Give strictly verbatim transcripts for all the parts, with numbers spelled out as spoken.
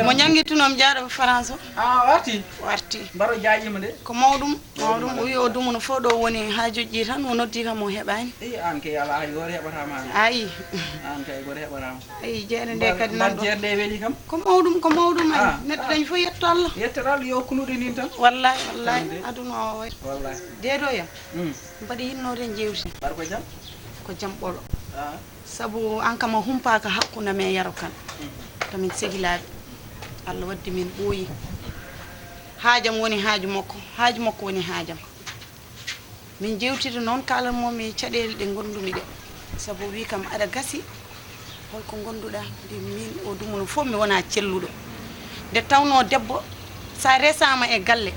Mo njanngitunoo mi jaaɗo France o? A warti? Warti. Mbaro jaaƴiima de. Ko mawɗum, mawɗum. O wi o dumuno fof ɗo woni haa joƴƴi tan, o noddi kam o heɓaani. Eyi, aan kay alaa hay gooto heɓataa ma. Ayi. Aan kay gooto heɓataa ma. Ayi, jeere nde kadi nan ɗo. Jeere nde weli kam. Ko mawɗum, ko mawɗum ay. Ah, neɗɗo dañi fof yetto Allah. Yetto Allah yo kuluɗe nin tan. Wallahi, wallahi. Aduna o wayi. Wallahi. Deedo ya. Mm. Mbaɗi yinnoode jeewte. Mbar ko jam? Ko jam ɓolo. Ah. Sabu aan kam a humpaaka hakkunde men e Yero Kan. Mm. Ko min sehilaaɓe. Allah waddi min ɓooyi. Haajam woni haaju makko, haaju makko woni haajam. Min jeewtida noon, kaalan mo mi caɗeele ɗe ngondumi ɗe. Sabu wi kam aɗa gasi, holko ngonduɗaa? Mbi min o dumuno fof mi wona celluɗo. Nde tawnoo debbo, so a resaama e galle,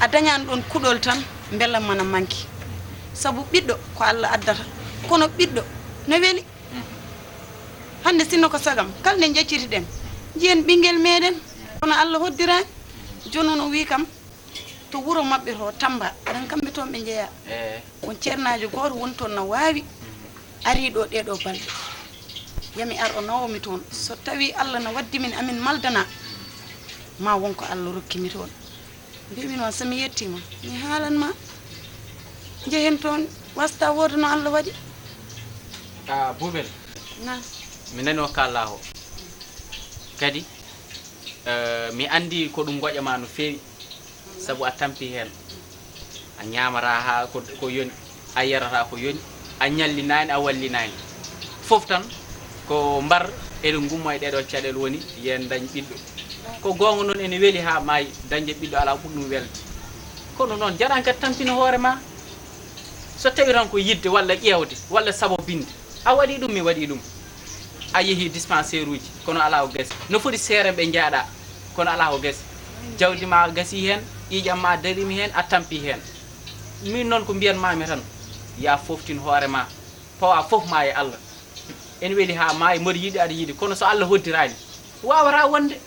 a dañaani ɗoon kuɗol tan, mbelamma na manki. Sabu ɓiɗɗo ko Allah addata, kono ɓiɗɗo na weli. Hannde sinno ko sagam, kala nde njeccitiɗen, njiyen ɓinngel meeɗen, kono Allah hoddiraani. Jooni noon o wi kam, to wuro maɓɓe to Tamba, aɗan kamɓe toon ɓe njeyaa. Eh. Won ceernaajo gooto woni toon na waawi, mhm, arii ɗo ɗee ɗoo balɗe. Yami ar o nawo mi toon. So tawii Allah na waddi min amin maldana, ma won ko Allah rokki mi toon. Mbiimi noon so mi yettiima, mi haalan ma. Njehen toon, wasta wooda no Allah waɗi. A Bubel. Na. Mi nani o kaalaa o. Kadi, eh, mi anndi ko ɗum ngoƴa ma no feewi. Sabu a tampi heen. A ñaamataa haa ko, ko yoni, a yarataa ko yoni, a ñallinaani, a wallinaani. Fof tan ko mbar eɗen ngummo e ɗeeɗoo caɗeele woni yen dañ ɓiɗɗo. Ko goonga noon ene weli haa maayi, dañde ɓiɗɗo alaa ɓuri ɗum welde. Kono noon, jaɗan kadi tampina hoore ma. So tawi tan ko yiɗde walla ƴeewde walla sabobinde, a waɗi ɗum, mi waɗi ɗum. A yehi dispensaire uji, kono alaa ko gasi. No foti seere ɓe njaaɗa, kono alaa ko gasi. Jawdi ma gasi heen, ƴiiƴam ma darimi heen, a tampi heen. Min noon ko mbiyan mami tan, ya foftin hoore ma, pawa fof ma e Allah. En weli haa maayi, mboɗo yiɗi, aɗa yiɗi, kono so Allah hoddiraani, wawata wonde.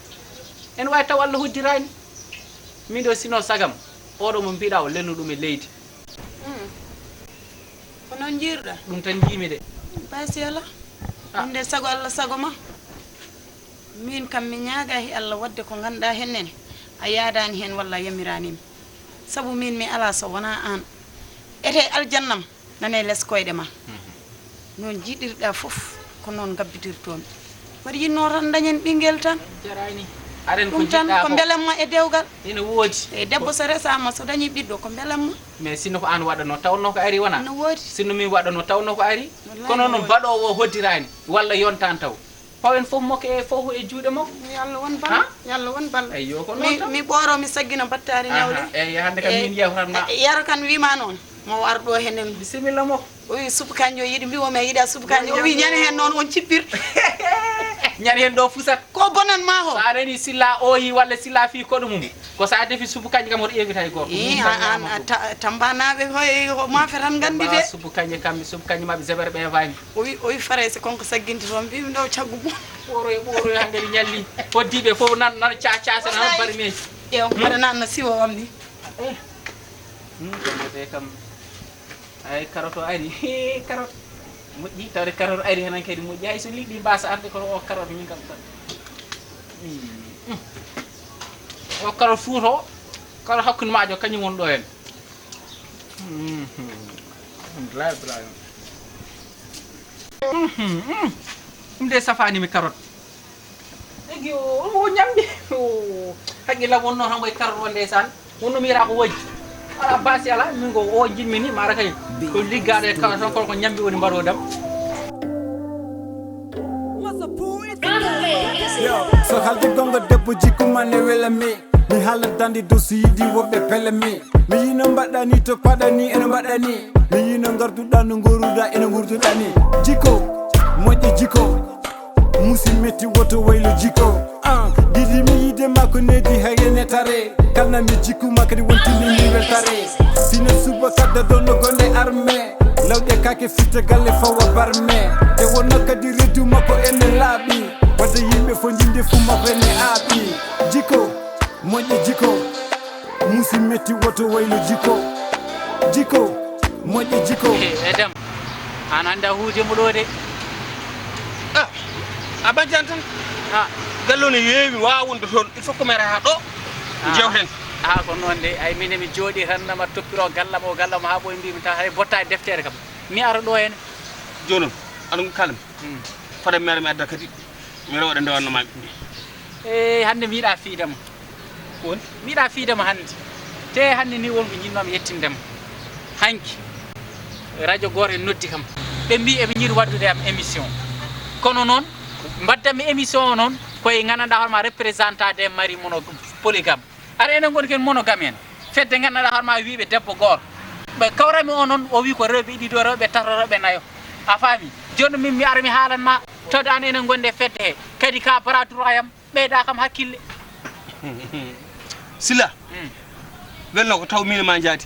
En wawi taw Allah hoddiraani. Min ɗo sino sagam, oɗo mo mbiɗa o lennu ɗum e leydi. Hmm. Ko noon njiiruɗa? Ɗum tan njiimi de. Basi ala. Ah. Min de sago Allah sago ma. Min kam mi ñaaga he Allah wadde ko ngannduɗaa heen nene a yaadaani heen walla a yamiraani mi. Sabu min mi alaa so wonaa aan. Ete aljannam nane les koyɗe ma. Mhm. Noon jiɗirɗaa fof ko noon ngabbitirtoo mi. Mbaɗa yiɗnoo tan dañen ɓinngel tan. Jaraani. Aɗen ko ɗum tan jiɗɗaa ko ko. Mbelamma e dewgal. Ina woodi. E debbo so resaama so dañii ɓiɗɗo ko mbelamma. Mais sinno ko aan waɗanoo tawnoo ko ari wonaa? No woodi. Sinno min waɗanoo tawnoo ko ari? Wallahi kono no noon woodi. Baɗoowo o hoddiraani walla yontaani taw. Pawen fof makko e fof e juuɗe makko. Yo Allah won balla. Ha? Yo Allah won balla. Eyyo, ko noon mi, tan. Mi ɓooro mi saggina battaari. Aha, ñawle. Eyyi, hannde kam min yewtan ma. E, Yero Kan wiima noon. Mo war ɗo henen. Bisimilla mo. O wi supu kanjo yiɗi mbi o mi yiɗa supu kanjo. O wi ñande hen noon on cippir. Ñande hen ɗo fusat. Ko bonan ma ho. Sa reni silla o yi walla silla fi koɗo mum. Ko sa defi supu kanjo kam hoto ƴeewita hay gooto. Ii, an, an, ta-, tambanaaɓe hoy, ho maafe tan nganndi de. Supu kanjo kam, supu kanjo maɓɓe zeber ɓe vani. O wi, o wi Farayse kon ko sagginta toon, mbiimi ɗo caggu mum. Ɓooroy, ɓooroy, haa ngari ñalli. Hoddiiɓe fof nan, nan ca-, caasa, nan bari meeji. Ƴeew, mbaɗa nan no siwo on ni. Eh. Hmm, ko mbiyetee kam. Ay, carotte o ari. Hee, carotte. Moƴƴi, tawde carotte ari henen kadi moƴƴi. Hay so liɗɗi mbaasa arde, kono o carotte min kam tan. Hmm, hmm. O carotte Fuuta o, carotte hakkunde maajo, kañum woni ɗo hen. Mhm. Alhamdulillah, Ibrahima. Mhm, mhm. Ɗum de safaani mi carotte. Egi o, o ñamde. O, haqqillam wonno tan koye carotte o ndeysaan. Wonno mi yiɗa ko wojji. Ala basi ala, min ko o jiɗmi ni, mara kay. Ko liggade e carotte tan, kono ko ñambi woni mbaɗo dam. Yo, so haalde gonga debbo jikku ma ne wela mi. Mi haala dande dow so yiɗi woɓɓe pele mi. Mi yino mbaɗɗa ni to paɗa ni ene mbaɗɗa ni. Mi yino ngarduɗa no ngoruɗa ene ngurduɗa ni. Jikko, moƴƴi jikko. Musi metti woto waylo jikko. Ah, giɗi mi yiide ma ko nedi hayene tare. Kalna mi jikku ma kadi wontini mi weltare. Sino suba kadda dono gonde arme. Lawɗe kake fitta galle fawa barme. Te wonno kadi reddu makko ene laaɓi. Wadde yimɓe fof njinde fuu makko ene aaɓi. Jikko, moƴƴi jikko. Musi metti woto waylo jikko. Jikko, moƴƴi jikko. Eh, eh, Dem, an annda huuje mo ɗo de. Ah, a bajjan tan. Ah, Gallo ne heewi, waawa wonde toon, il faut que mi ara haa ɗo, jewten. Haa ko noon de, ay minen mi jooɗii tan, nama toppiroo gallam o, gallam o, haa ɓooyi mbiimi tan, hay bottaani deftere kam. Mi ara ɗo heen. Jooni noon, aɗa anndi kala mi. Fada mi ara mi adda kadi, mi rewa ɗo ndewanno maa ɓiɓɓe. E hannde mi yiɗaa fiidama. Ko woni? Mi yiɗaa fiidama hannde. Te hannde ni won ko njinnoomi yettindema. Hanki, radio gooto en noddi kam. Ɓe mbii eɓe njiɗi waɗdude am émission. Kono noon, mbaddammi émission o noon, koye nganndanɗaa hoore ma représentant des maris mono polygame. Ara enen ngoni ken monogame en. Fedde nganndanɗaa hoore ma wiiɓe debbo gooto. Ɓe kawrami o noon, o wii ko rewɓe ɗiɗo, rewɓe tato, rewɓe nayo. A faami? Jooni min mi ara mi haalan ma. Tawde aan enen ngondi e fedde he. Kadi ka bras droit yam, ɓeyda kam hakkille. Sila, welno ko taw min ma njaadi.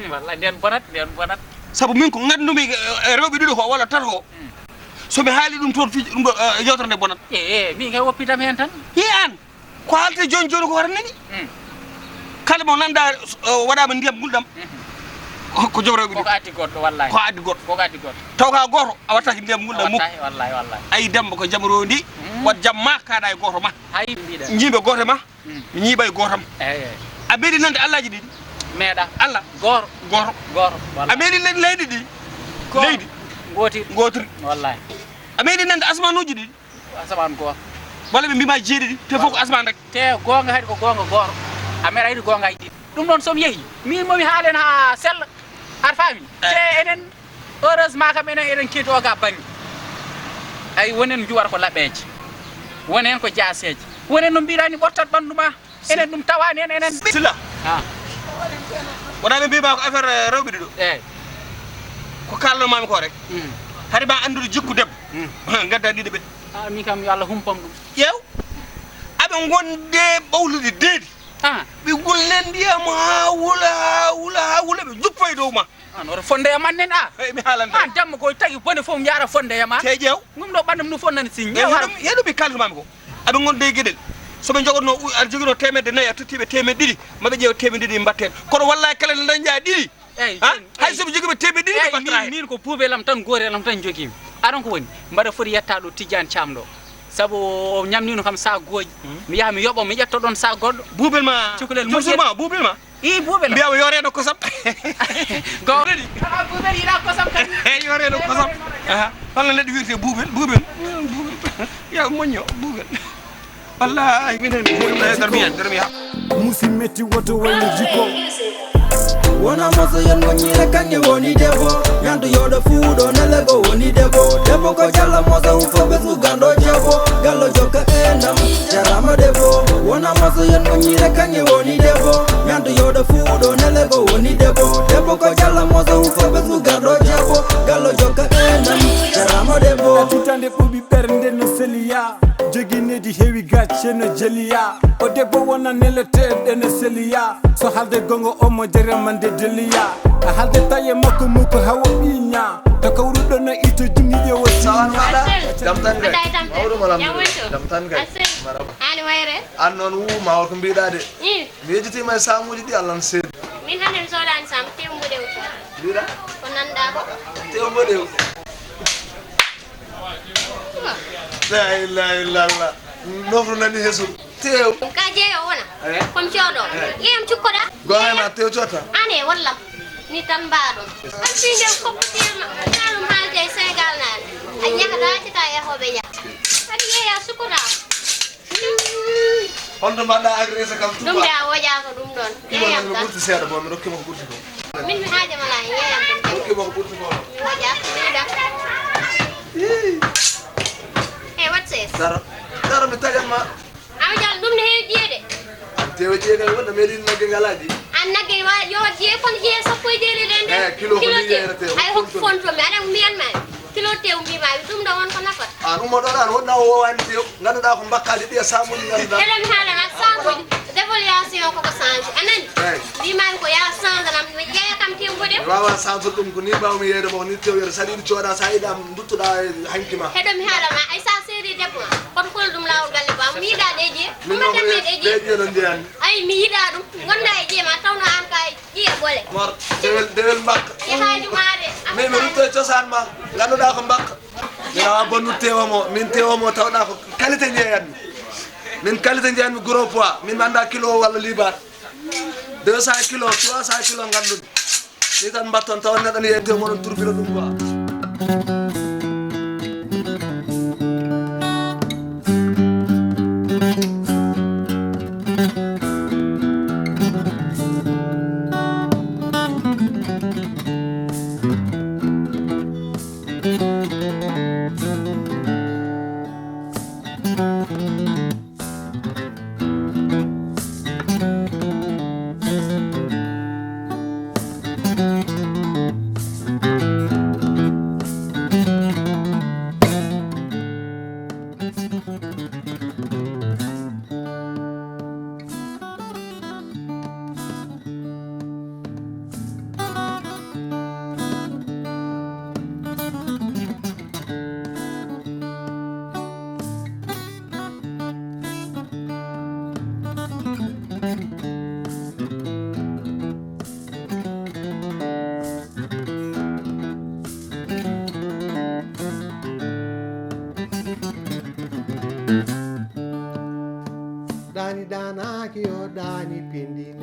Wallay nden bonat, nden bonat. Sabu min ko ngandumi e rewɓe ɗiɗo ko walla tato ko. So mi haali ɗum toon fiji ɗum ɗo yewtere nde bonat. E e min kay woppidam heen tan. Hi an ko haalte jooni jooni ko wata nani. Kala mo nanda waɗama ndiyam gulɗam. Ko joom rewɓe ɗiɗo. Koko addi goɗɗo wallay. Ko addi goɗɗo. Koko addi goɗɗo. Taw ka gooto a wattaki ndiyam gulɗam mum. Wallay wallay. Ayi Demba ko jam rondi. Wat jam ma kaɗa e gooto ma. Hay mbiɗa. Ñiiɓe gooto ma. Mi ñiiɓa e gooto am. A meeɗi nande Allaaji ɗiɗi? Meeɗa. Allah. Gooto. Gooto. Gooto. A meeɗi nande leyɗe ɗiɗi? Leydi. Ngootiri. Ngootiri. Wallaahi. A meeɗi nande asmaanuuji ɗiɗi? Asamaan gooto. Walla ɓe mbiima jeeɗiɗi, te fof ko asmaan rek. Te goonga kadi ko goonga gooto. A meeɗa yiɗi goongaaji ɗiɗi. Ɗum noon so mi yehii, miin momi haalen haa sella. Aɗa faami? Te enen. Heureusement kam enen eɗen keedi oga bannge. Ay wonen njuwata ko laɓeeje, wonen ko jaaseeje, wonen no mbiɗani ɓortat ɓanndu ma. Enen ɗum tawani en enen. Sila. Wona ɓe mbima ko affaire rewɓe ɗiɗo. Eyyi. Ko kalno mami ko rek. Hari ma anndude jikku debbo. Gadda ɗiɗo ɓe. A min kam yo Allah humpam ɗum. Ƴeew. Aɓe gonde ɓawlude deedi. Ɓe gullen ndiyam ha wula ha wula ha wula ɓe juppa e dow ma. An oto fonde e man nen a. Hey mi haalanta. An damma ko tagi bone fof yaara fonde e ma. Te ƴeew. Ngum ɗo ɓandam no fonnani si ƴeew. Yeɗum yeɗum mi kaldu mami ko. Aɓe gonde e geɗel. So ɓe jogotno a jogino temedde nayi a totti ɓe temedde ɗiɗi ma ɓe ƴeew temedde ɗiɗi mbatten. Kono wallahi kala nde dañƴa ɗiɗi. Eyyi. Hay so ɓe jogiɓe temedde ɗiɗi ɓe mbattata. Min ko buubel am tan goorel am tan jogimi. Aɗon ko woni mbaɗa foti yetta ɗo Tijjani Caam ɗo. Sabu o ñamnino kam sac gooƴi. Mi yaha mi yoɓa mi ƴetta ɗon sac goɗɗo. Buubel ma. Cukalel moƴƴel. Buubel ma. Ii buuɓe la. Mbiyaama yo reeno kosam. Gawrani. Buuɓe yiɗa kosam kadi. Eyi yo reeno kosam. Aha. Holno neɗɗo wiyetee buuɓel? Buuɓel. Buuɓel. Yo moƴƴo buuɓel. Wallahi minen buuɓel. Darmiya darmiya. Musi metti woto wayno jikko. Wona moso yon moññiire kaŋŋe woni debbo. Ñanto yooɗo fuuɗo nele go woni debbo. Debbo ko jalla moso ufo ɓesngu ganndo jebbo. Gallo jokka enam jarama debbo. Wona moso yon moññiire kaŋŋe woni debbo. Ñanto yooɗo fuuɗo nele go woni debbo. Debbo ko jalla moso ufo ɓesngu ganndo jebbo. Gallo jokka enam jarama debbo. Tutande ɓuuɓi ɓernde no seliya. Jogi nedi heewi gacce no jeliya. O debbo wona neleteeɗo no seliya. So haalde gonga omo jere mande deliya. A haalde taye makko mukko hawo ɓiña. To kawruɗo no ito jungi ƴewo. Sawan maɗa. Jam tan kay. Mawɗum alam. Jam tan kay. Maraba. Ani wayre. An noon wu ma ko mbiɗa de. Mi yejjitima e samuji ɗi Allah no seedi. Min hande mi sodani sam tew mboɗew. Mbiɗa. Ko nanda ko. Tew mboɗew. La ilaha illallah. Nofru nani hesu. Tew. Ka jeeyo wona. Kom cooɗo. Iyam cukkoɗa. Gohe ma tew cotta. Ane wallam. Ni tan mbaɗon. An fi nde foppitema. Kalum haalde e Sénégal nani. A ñakata cita e hoɓe ñak. Kadi yeeya sukkoɗa. Holto mbaɗɗa agressé kam ɗum de a woƴaka ɗum ɗon. Yeeyam tan. Ɓurti seeɗa mo mi rokkima ko ɓurti ko. Min mi haaja mala yeeyam tan. Rokkima ko ɓurti ko. Mi woƴa miɗa. E wat ses. Dara dara mi taƴan ma. Ami jal ɗum ne heewi ƴiye de. Tewe ƴiye kay wonde meɗin nagge ngalaji. An nagge wa yo ƴiye kon ƴiye sappo e jeeɗiɗi ɗen de. Kilo ko ni yeeyata tewe. Ay hokko fonto mi aɗa mbiyan ma. Kilo tew mbima mi ɗum ɗo won ko nafata. An ummoɗo ɗan wonna o wowani tew. Ganduɗa ko mbakkaji ɗi e samuji ganduɗa. Eɗen mi haalana samuji dévaluation koko change a nani. Mbimami ko ya change nam mi ƴeeya kam tew mboɗe. Mi wawa change ɗum ko ni mbawmi yeeyde mo ni tew yere saɗi ɗi cooɗa sa yiɗa duttuɗa e hanki ma. Heɗo mi haalama ay sa seeri debbo ma koto hol ɗum lawol galle ba mi yiɗa ɗe ƴee. Ɗum ɗe ƴee no jeeyani. Ay mi yiɗa ɗum gonda e ƴee ma tawno an ka. Ƴiye ɓole. Mor dewel dewel mbakka. Yahani maade. Min mi rutto e cosaan ma. Ngannduɗaa ko mbakka. Min awa bonnude tewa mo min tewa mo tawɗaa ko qualité jeeyatmi. Min qualité njeyanmi gros poids, min mi annda kilo walla liibar. Deux cents kilos, trois cents kilos ngannduɗo. Ni tan mbatton tawa neɗɗo ne yetti moɗon turbiro ɗum quoi. Ɗaani ɗaanaaki yo ɗaani pindi.